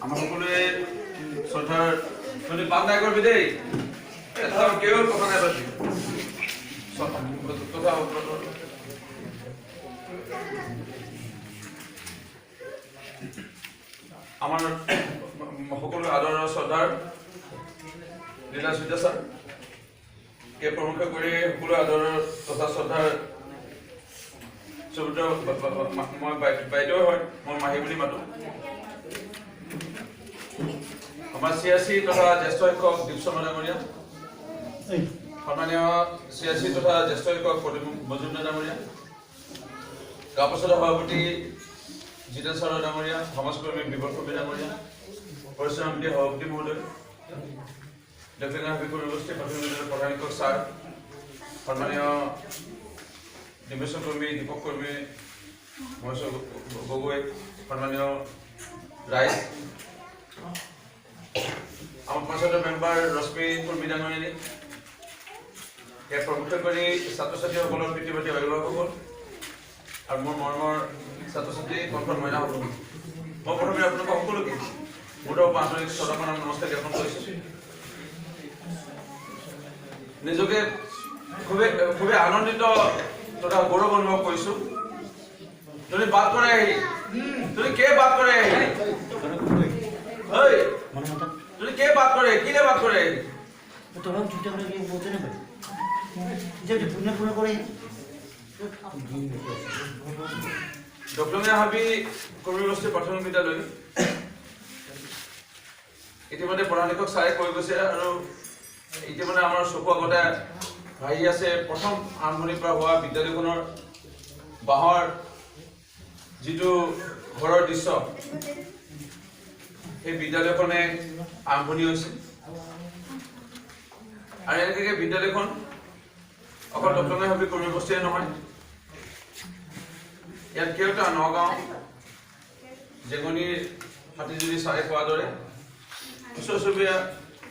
আমাৰ সকলোৱে শ্ৰদ্ধাৰ, তুমি বাদ নাই কৰিবি দেই, একদম কেউ কথা নাই পাতিবি। কথা আমাৰ সকলোৱে আদৰৰ শ্ৰদ্ধাৰ লীলা শইকীয়া ছাৰ কে প্ৰমুখ কৰি সকলোৱে আদৰৰ তথা শ্ৰদ্ধাৰ চবিত্ৰ, মই বাইদেউ হয়, মই মাহী বুলি মাতো। আমাৰ চি আৰ চি তথা জ্যেষ্ঠ শিক্ষক দীপ শৰ্মা ডাঙৰীয়া, সন্মানীয় চি আৰ চি তথা জ্যেষ্ঠ শিক্ষক প্ৰদীপ মজুমদাৰ ডাঙৰীয়া, গাঁও পঞ্চায়তৰ সভাপতি জিতেন চাউলা ডাঙৰীয়া, সমাজকৰ্মী বিমল কবি ডাঙৰীয়া, পৰিচালনা সমিতিৰ সভাপতি মহোদয়, দক্ষিণ হাবি কৰ্মী প্ৰাথমিক বিদ্যালয়ৰ প্ৰধান শিক্ষক ছাৰ, সন্মানীয় ডিম্বেশ্বৰ কৰ্মী, দীপক কৰ্মী, মহেশ্বৰ গগৈ, সন্মানীয় ৰাইজ, আমাৰ পঞ্চায়তৰ মেম্বাৰ ৰশ্মি কৰ্মী ডাঙৰীয়ানী, ইয়াত প্ৰমুখ কৰি ছাত্ৰ ছাত্ৰীসকলৰ পিতৃ মাতৃ, অভিভাৱকসকল আৰু মোৰ মৰমৰ ছাত্ৰ ছাত্ৰী কণ্ঠৰ মইনাসকল, মই প্ৰথমে আপোনালোকক সকলোকে মোৰ তৰফৰ আন্তৰিক শ্ৰদ্ধা, প্ৰণাম, নমস্কাৰ জ্ঞাপন কৰিছোঁ। নিজকে খুবেই খুবেই আনন্দিত তথা গৌৰৱ অনুভৱ কৰিছোঁ। তুমি বাদ কৰে আহি, তুমি কে বাদ কৰে আহি? ঐ, তুমি কে বাদ কৰে, কিলে বাদ কৰে আহি? তোৰা ছুটে কৰে গিয়ে বলতে না পাৰি যে পুণ্য পুণ্য কৰে। দকলঙীয়া হাবি কৰ্মীবস্তি প্ৰাথমিক বিদ্যালয় ইতিমধ্যে প্ৰধান শিক্ষক ছাৰে কৈ গৈছে আৰু ইতিমধ্যে আমাৰ চকু আগতে ভাহি আছে প্ৰথম আৰম্ভণিৰ পৰা হোৱা বিদ্যালয়খনৰ বাঁহৰ যিটো ঘৰৰ দৃশ্য, সেই বিদ্যালয়খনে আৰম্ভণি হৈছে। আৰু এনেকৈ বিদ্যালয়খন অকল দকলঙীয়া হাবি কৰ্মীবস্তিয়ে নহয়, ইয়াত কেওটা, নগাঁও, জেঙনিৰ হাতীজুলি ছাৰে কোৱাৰ দৰে ওচৰ চুবুৰীয়া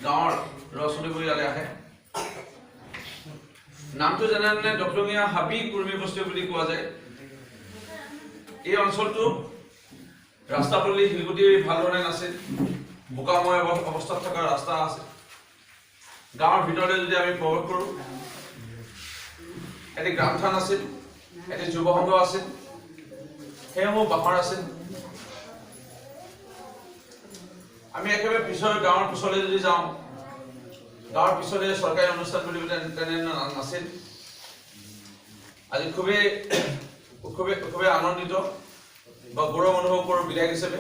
গাঁৱৰ ল'ৰা ছোৱালীবোৰ ইয়ালৈ আহে। নামটো জানেনে? দকলঙীয়া হাবি কুৰ্মী বস্তি বুলি কোৱা যায়। এই অঞ্চলটো ৰাস্তা পদূলি শিলগুটি ভালধৰণে নাছিল, বোকাময় অৱস্থাত থকা ৰাস্তা আছে। গাঁৱৰ ভিতৰলৈ যদি আমি প্ৰৱেশ কৰোঁ, এটি গ্ৰামথান আছিল, এটি যুৱ সংঘ আছিল, সেইসমূহ বাঁহৰ আছিল। আমি একেবাৰে পিছৰ গাঁৱৰ পিছলৈ যদি যাওঁ, গাঁৱৰ পিছলৈ চৰকাৰী অনুষ্ঠান বুলি তেনে নাছিল। আজি খুবেই খুবেই খুবেই আনন্দিত বা গৌৰৱ অনুভৱ কৰোঁ বিধায়ক হিচাপে।